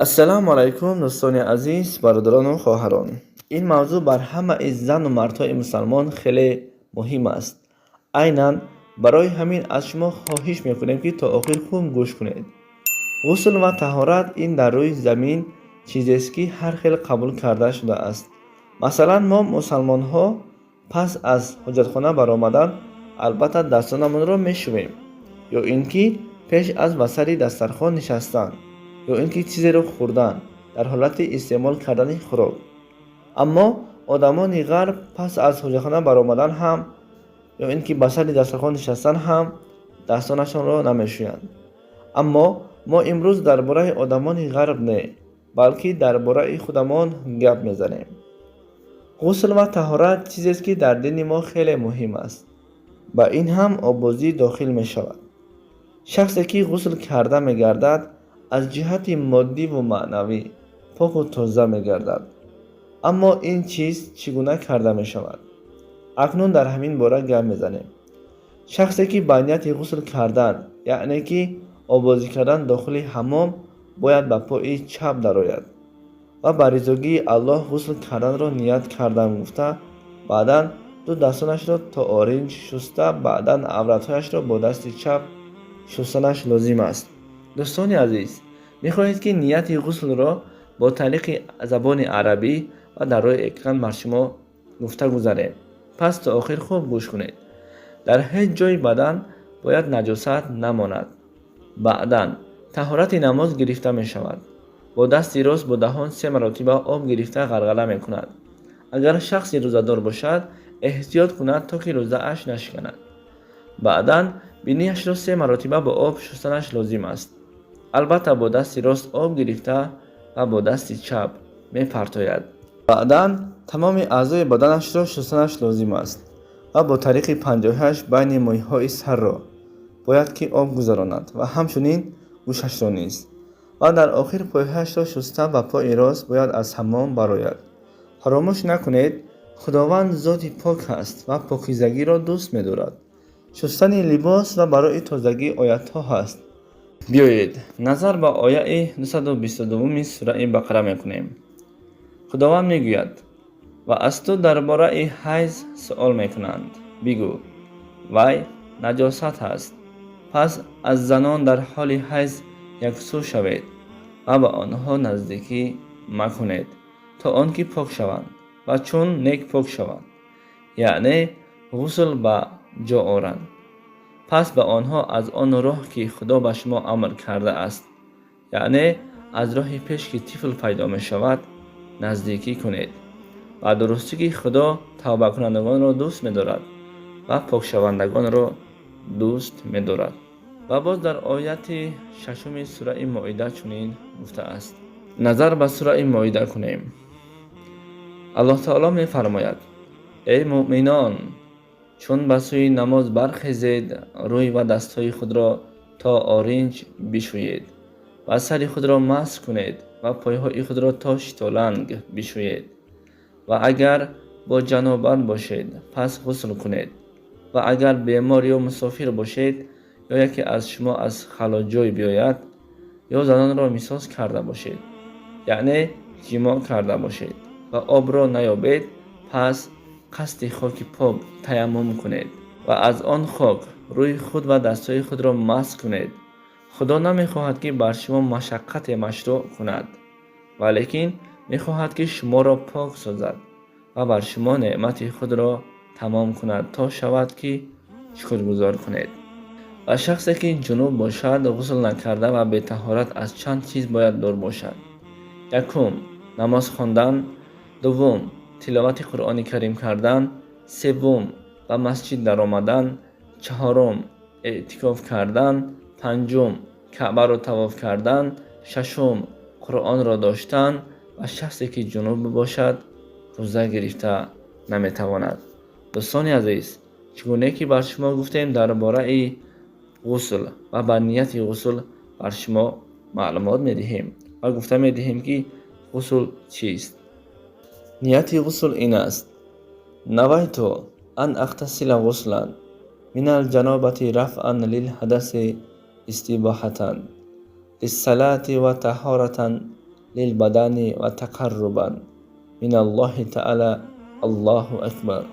Ассалому алайкум, дӯстони азиз, бародарону хоҳарон. Ин мавзӯъ бар ҳамаи зану мардҳои мусалмон хеле муҳим аст. Айнан барои ҳамин аз шумо хоҳиш мекунем, ки то охир хуб гӯш кунед. Ғусл ва таҳорат ин дар рӯи замин чизест, ки ҳар хел қабул карда шудааст. Масалан, мо мусалмонҳо пас аз ҳоҷатхона баромадан албатта дастонамонро мешӯем, ё ин ки пеш аз ба сари дастархон нишастан, ё ин ки чизеро хӯрдан, дар ҳолати истеъмол кардани хӯрок. Аммо одамони ғарб пас аз ҳоҷатхона баромадан ҳам, ё ин ки ба сари дастархон нишастан ҳам дастонашонро намешӯянд. Аммо мо имрӯз дар бораи одамони ғарб не, балки дар бораи худамон гап мезанем. Ғусл ва таҳорат чизест, ки дар дини мо хеле муҳим аст. Ба ин ҳам оббозӣ дохил мешавад. Шахсе, ки ғусл карда мегардад, аз ҷиҳати моддиву маънавӣ поку тоза мегардад. Аммо ин чиз чӣ гуна карда мешавад? Акнун дар ҳамин бора гап мезанем. Шахсе, ки ба нияти ғусл кардан, яъне ки оббозӣ кардан, дохили ҳаммом бояд ба пои чап дарояд ва ба ризогии Аллоҳ ғусл карданро ният кардам гуфта, баъдан ду дастонашро то оринҷ шуста, баъдан авратҳояшро бо дасти чап шустанаш лозим аст. Дӯстони азиз, мехоҳед, ки нияти ғуслро бо тариқи забони арабӣ ва дар рӯи экран бар шумо гуфта гузарем? Пас то охир хуб гӯш кунед. Дар ҳеҷ ҷои бадан бояд наҷосат намонад. Баъдан таҳорати намоз гирифта мешавад. Бо дасти рост бо даҳон се маротиба об гирифта ғарғара мекунад. Агар шахси рӯзадор бошад, эҳтиёт кунад, то ки рӯзааш нашиканад. Баъдан бинияшро се маротиба бо об шустанаш лозим аст. Албатта, бо дасти рост об гирифта ва бо дасти чап мепартояд. Баъдан тамоми аъзои баданашро шустанаш лозим аст ва бо тариқи панҷоҳаш байни мӯйҳои сарро бояд ки об гузаронад ва ҳамчунин гӯшашро низ. Ва дар охир пойҳояшро шуста, ба пои рост бояд аз ҳаммом барояд. Фаромӯш накунед, Худованд зоти пок аст ва покизагиро дӯст медорад. Шустани либос ва барои тозагӣ оятҳо ҳаст. Биёед, назар ба ояи 222-ми сураи Бақара мекунем. Худованд мегӯяд: «Ва аз ту дар бораи ҳайз суол мекунанд. Бигӯ: вай наҷосат аст. Пас аз занон дар ҳоли ҳайз яксӯ шавед ва ба онҳо наздикӣ макунед, то он ки пок шаванд ва чун нек пок шаванд, яъне ғусл ба ҷо оранд, пас ба онҳо аз он роҳ, ки Худо ба шумо амр кардааст, яъне аз роҳи пеш ки тифл пайдо мешавад, наздикӣ кунед. Ва дурустӣ, ки Худо тавбакунандагонро дӯст медорад ва покшавандагонро дӯст медорад». Ва боз дар ояти шашуми сураи Моида чунин гуфтааст. Назар ба сураи Моида кунем. Аллоҳ таоло мефармояд: «Эй муъминон, чун ба сӯи намоз бархезед, рӯй ва дастҳои худро то оринҷ бишӯед ва сари худро масҳ кунед ва пойҳои худро то шитоланг бишӯед. Ва агар бо ҷанобат бошед, пас ғусл кунед. Ва агар бемор ё мусофир бошед, ё яке аз шумо аз халоҷой биёяд, ё занонро мисос карда бошед, яъне ҷимоъ карда бошед, ва обро наёбед, пас қасди хоки пок таяммум кунед ва аз он хок рӯи худ ва дастҳои худро масҳ кунед. Худо намехоҳад, ки бар шумо машаққате машрӯъ кунад, валекин мехоҳад, ки шуморо пок созад ва бар шумо неъмати худро тамом кунад, то шавад, ки шукргузор кунед». Ва шахсе, ки ҷунуб бошад, ғусл накарда ва бетаҳорат, аз чанд чиз бояд дур бошад: якум, намоз хондан; дуввум, тиловати Қуръони Карим кардан; севум, ба масҷид даромадан; чаҳорум, эътикоф кардан; панҷум, Каъбаро тавоф кардан; шашум, Қуръонро доштан. Ва шахсе, ки ҷунуб бошад, рӯза гирифта наметавонад. Дӯстони азиз, чӣ гуне ки бар шумо гуфтем, дар бораи ғусл ва ба нияти ғусл бар шумо маълумот медиҳем ва гуфта медиҳем, ки ғусл чист. Нияти ғусл ин аст: навайту ан ахтасила ғуслан минал ҷанобати рафъан лилҳадаси истибоҳатан лиссалати ва таҳоратан. Лилбадани ва тақаррубан миналлоҳи таъала. Аллоҳу акбар.